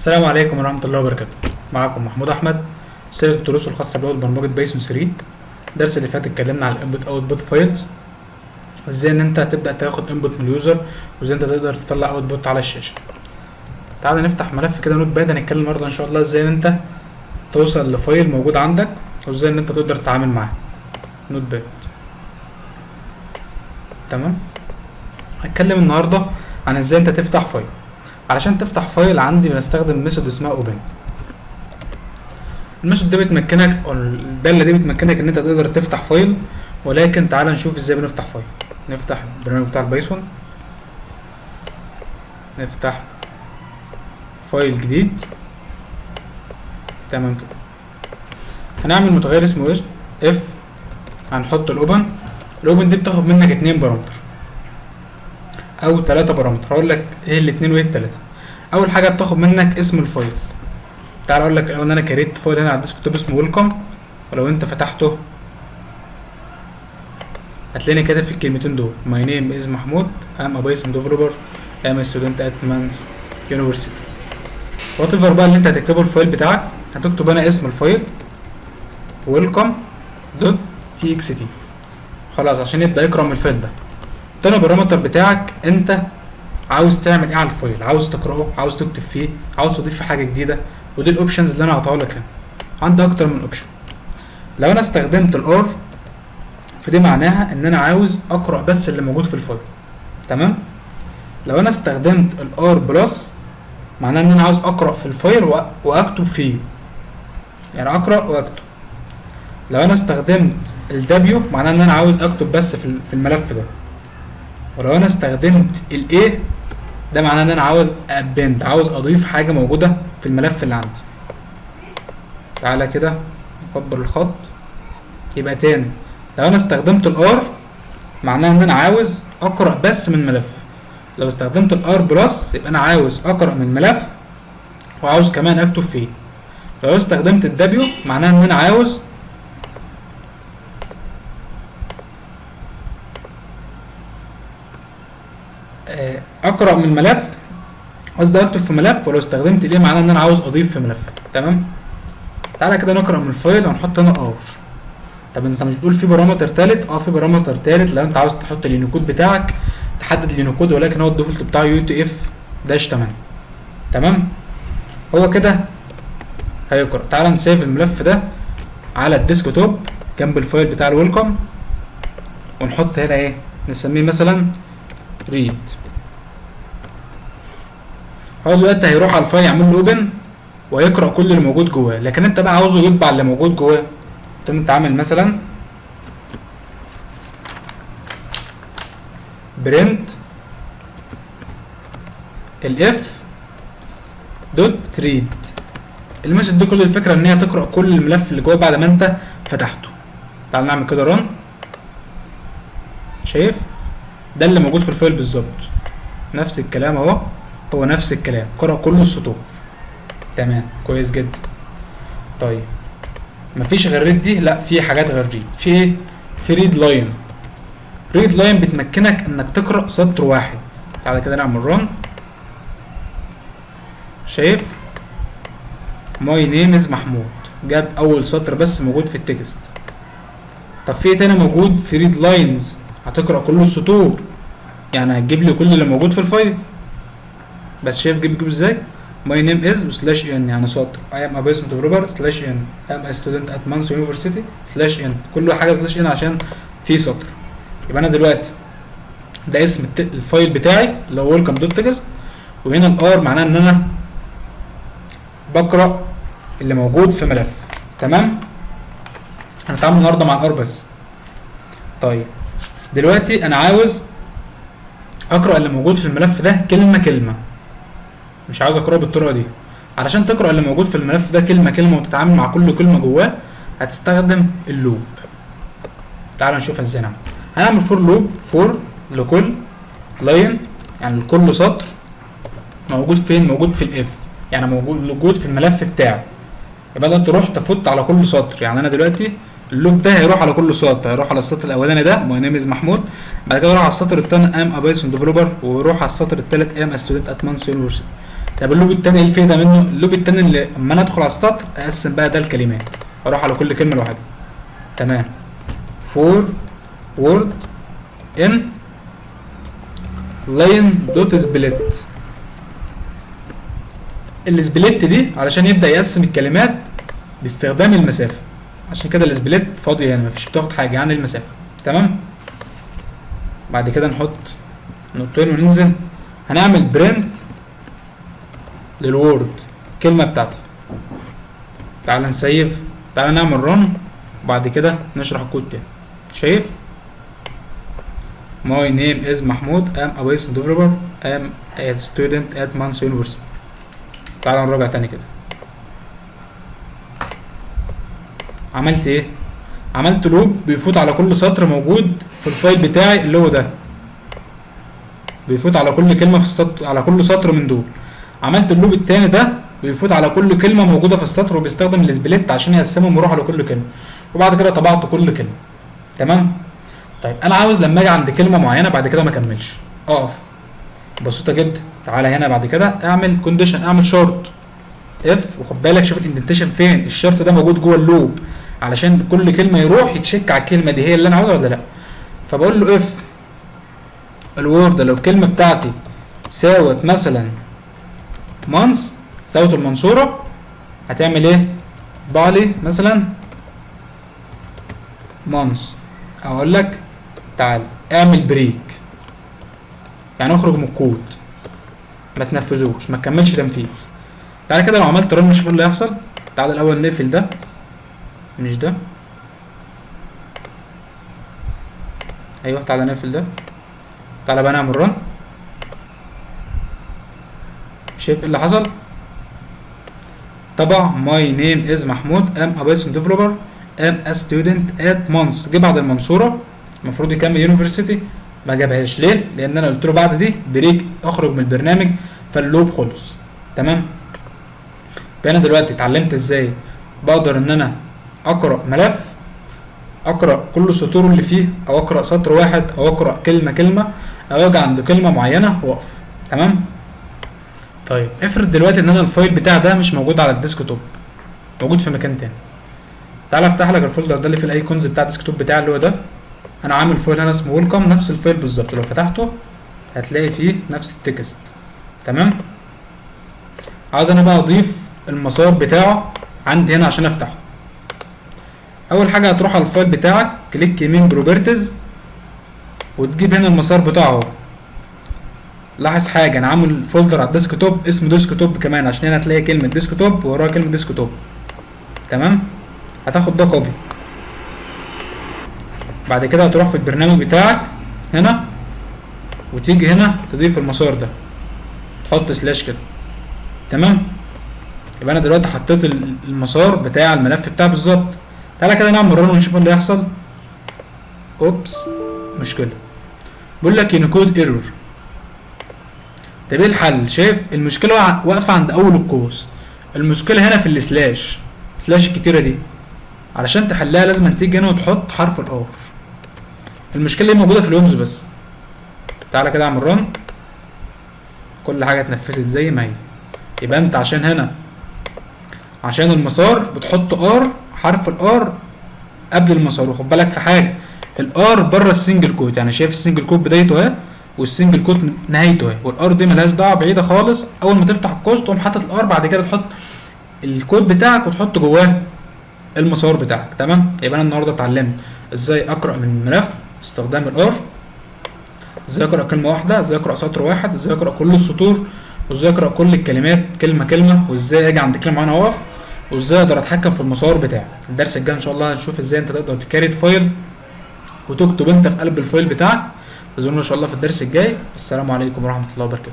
السلام عليكم ورحمة الله وبركاته. معكم محمود أحمد، سلسلة الدروس الخاصة بلغة برمجة Python 3. الدرس اللي فات اتكلمنا على ال input output files، ازاي ان انت تبدأ تاخد input من ال user وازاي انت تقدر تطلع output على الشاشة. تعال نفتح ملف كده Notepad. هنتكلم النهارده ان شاء الله ازاي ان انت توصل ل file موجود عندك وازاي ان انت تقدر تتعامل معاه. Notepad، تمام. هتكلم النهارده عن ازاي انت تفتح file. علشان تفتح file عندي بنستخدم method اسمها open. ال method دي بتمكنك او الدالة دي بتمكنك ان انت تقدر تفتح file، ولكن تعال نشوف ازاي بنفتح file. نفتح البرنامج بتاع ال Python، نفتح file جديد. تمام كده. هنعمل متغير اسمه f، هنحط ال open. ال open دي بتاخد منك 2 parameter او 3 parameter، هقول لك ايه الاتنين وايه التلاتة. اول حاجة بتاخد منك اسم ال file. تعال اقول لك الاول ان انا create file هنا على ال desktop اسمه welcome، ولو انت فتحته هتلاقيني كاتب في الكلمتين دول my name is محمود، I'm a Python developer، I'm student at Mansoura University. whatever بقى اللي انت هتكتبه ال file بتاعك، هتكتب انا اسم ال file welcome.txt، خلاص عشان يبدا يقرا من ال file ده. تاني parameter بتاعك انت عاوز تعمل ايه على ال file، عاوز تقراه، عاوز تكتب فيه، عاوز تضيف فيه حاجة جديدة، ودي ال options اللي انا هعطيها لك هنا. عندي اكتر من option. لو انا استخدمت ال R فدي معناها ان انا عاوز اقرا بس اللي موجود في ال file، تمام. لو انا استخدمت ال R plus معناها ان انا عاوز اقرا في ال file واكتب فيه، يعني اقرا واكتب. لو انا استخدمت ال W معناها ان انا عاوز اكتب بس في الملف ده. ولو انا استخدمت ال A ده معناه ان انا عاوز append، عاوز اضيف حاجة موجودة في الملف اللي عندي. تعالى كده نكبر الخط. يبقى تاني لو انا استخدمت ال R معناها ان انا عاوز اقرا بس من ملف. لو استخدمت ال R plus يبقى انا عاوز اقرا من ملف وعاوز كمان اكتب فيه. لو استخدمت ال W معناها ان انا عاوز اقرا من ملف، قصدي اكتب في ملف. ولو استخدمت ال A معناها ان انا عاوز اضيف في ملف، تمام. تعالى كده نقرا من ال file ونحط هنا R. طب انت مش بتقول في parameter تالت؟ في parameter تالت لو انت عاوز تحط اليونيكود بتاعك، تحدد اليونيكود، ولكن هو ال default بتاعه UTF dash 8، تمام. هو كده هيقرا. تعالى ن save الملف ده على ال desktop جنب ال file بتاع ال welcome، ونحط هنا ايه، نسميه مثلا read. هو دلوقتي هيروح على ال file يعمل له open ويقرا كل اللي موجود جواه، لكن انت بقى عاوزه يطبع اللي موجود جواه. تقوم انت عامل مثلا print ال f dot read. ال method دي كل الفكرة ان هي تقرا كل الملف اللي جواه بعد ما انت فتحته. تعال نعمل كده run. شايف ده اللي موجود في ال file بالظبط، نفس الكلام اهو، هو نفس الكلام، قرأ كل السطور. تمام، كويس جدا. طيب مفيش غير read دي؟ لا، في حاجات غير read. في ايه؟ في read line. read line بتمكنك انك تقرأ سطر واحد. تعالى كده نعمل run. شايف my name is محمود، جاب اول سطر بس موجود في ال text. طب في ايه تاني موجود في read lines؟ هتقرأ كل السطور، يعني هتجيب لي كل اللي موجود في ال file. بس شايف جيب ازاي؟ my name is و slash n يعني سطر، I am a Python developer slash n، I am a student at Mansoura University slash n، كل حاجة slash n عشان في سطر. يبقى انا دلوقتي ده اسم ال file بتاعي اللي هو welcome dot text، وهنا ال R معناه ان انا بقرا اللي موجود في ملف، تمام. هنتعامل النهارده مع ال R بس. طيب دلوقتي انا عاوز اقرا اللي موجود في الملف ده كلمة كلمة، مش عاوز اقراه بالطريقة دي. علشان تقرا اللي موجود في الملف ده كلمة كلمة وتتعامل مع كل كلمة جواه هتستخدم ال loop. تعال نشوف ازاي نعمل. هنعمل for loop، for لكل line يعني لكل سطر موجود فين؟ موجود في ال f، يعني موجود في الملف بتاعي. يبقى انت تروح تفوت على كل سطر، يعني انا دلوقتي ال loop ده هيروح على كل سطر، هيروح على السطر الاولاني ده my name is محمود، بعد كده يروح على السطر الثاني I'm a Python developer، ويروح على السطر الثالث I'm student at Mansoura University. طب ال loop التاني ايه الفايدة منه؟ ال loop التاني اللي اما انا ادخل على السطر اقسم بقى ده الكلمات، اروح على كل كلمة لوحدها. تمام. for word in line dot split. ال split دي علشان يبدا يقسم الكلمات باستخدام المسافه، عشان كده ال split فاضي هنا، مفيش بتاخد حاجة عن المسافه. تمام. بعد كده نحط نقطتين وننزل، هنعمل print لل word الكلمة بتاعتي. تعال نسيف، تعال نعمل run، وبعد كده نشرح الكود تاني. شايف؟ My name is محمود، I'm a Python developer، I'm a student at Mansoura University. تعال نراجع تاني كده. عملت ايه؟ عملت loop بيفوت على كل سطر موجود في ال file بتاعي اللي هو ده، بيفوت على كل كلمة في السطر، على كل سطر من دول. عملت ال loop التاني ده بيفوت على كل كلمة موجودة في السطر، وبيستخدم ال split عشان يقسمهم ويروح على كل كلمة، وبعد كده طبعت كل كلمة. تمام. طيب انا عاوز لما اجي عند كلمة معينة بعد كده ما اكملش، اقف. بسيطة جدا. تعالى هنا بعد كده اعمل condition، اعمل شرط if، وخد بالك شوف ال indentation فين، الشرط ده موجود جوه ال loop علشان كل كلمة يروح يتشيك على الكلمة دي هي اللي انا عاوزها ولا لا. فبقول له if ال word لو الكلمة بتاعتي ساوت مثلا months، ساوت المنصوره، هتعمل ايه؟ بالي مثلا months، اقول لك تعال اعمل break، يعني اخرج من الكود، ما تنفذوش، ما تكملش تنفيذ. تعالى كده لو عملت run نشوف اللي هيحصل. تعالى الاول نقفل ده، مش ده، ايوه تعالى نقفل ده. تعالى بقى نعمل run. شايف ايه اللي حصل؟ طبع my name is محمود، I'm a Python developer، I'm a student at Mans. جه بعد المنصورة المفروض يكمل university، ما جابهاش. ليه؟ لان انا قلت له بعد دي break، اخرج من البرنامج، فال loop خلص. تمام. يبقى انا دلوقتي اتعلمت ازاي بقدر ان انا اقرا ملف، اقرا كل سطور اللي فيه، او اقرا سطر واحد، او اقرا كلمة كلمة، او اجي عند كلمة معينة واقف. تمام. طيب افرض دلوقتي ان انا ال file بتاع ده مش موجود على ال desktop، موجود في مكان تاني. تعالى افتح لك ال folder ده اللي في ال icons بتاع ال desktop بتاعي اللي هو ده. انا عامل file هنا اسمه welcome، نفس ال file بالظبط، لو فتحته هتلاقي فيه نفس ال text. تمام. عاوز انا بقى اضيف المسار بتاعه عندي هنا عشان افتحه. اول حاجة هتروح على ال file بتاعك، click يمين properties، وتجيب هنا المسار بتاعه. لاحظ حاجة، انا عامل folder على ال desktop اسمه desktop كمان، عشان هنا هتلاقي كلمة desktop ووراها كلمة desktop. تمام. هتاخد ده copy، بعد كده هتروح في البرنامج بتاعك هنا، وتيجي هنا تضيف المسار ده، تحط slash كده. تمام. يبقى انا دلوقتي حطيت المسار بتاع الملف بتاعي بالظبط. تعالى كده نعمل run ونشوف اللي هيحصل. oops، مشكلة، بيقول لك Unicode error. طب ايه الحل؟ شايف المشكلة واقفة عند اول القوس، المشكلة هنا في ال slash، slash الكتيرة دي. علشان تحلها لازم تيجي هنا وتحط حرف ال R. المشكلة دي موجودة في ال Windows بس. تعالى كده اعمل run، كل حاجة اتنفذت زي ما هي. يبقى انت عشان هنا عشان المسار بتحط R، حرف ال R قبل المسار. وخد بالك في حاجة، ال R بره ال single quote، يعني شايف ال single quote بدايته اهي وال single quote نهايته اهي، وال R دي ملهاش دعوه، بعيدة خالص. اول ما تفتح القوس تقوم حاطط ال R، بعد كده تحط الكود بتاعك وتحط جواه المسار بتاعك. تمام. يبقى انا النهارده اتعلمت ازاي اقرا من الملف باستخدام ال R، ازاي اقرا كلمة واحدة، ازاي اقرا سطر واحد، ازاي اقرا كل السطور، وازاي اقرا كل الكلمات كلمة كلمة، وازاي اجي عند كلمة معينة واقف، وازاي اقدر اتحكم في المسار بتاعي. الدرس الجاي ان شاء الله هنشوف ازاي انت تقدر ت create file وتكتب انت في قلب ال file بتاعك. انتظرونا ان شاء الله في الدرس الجاي. السلام عليكم ورحمة الله وبركاته.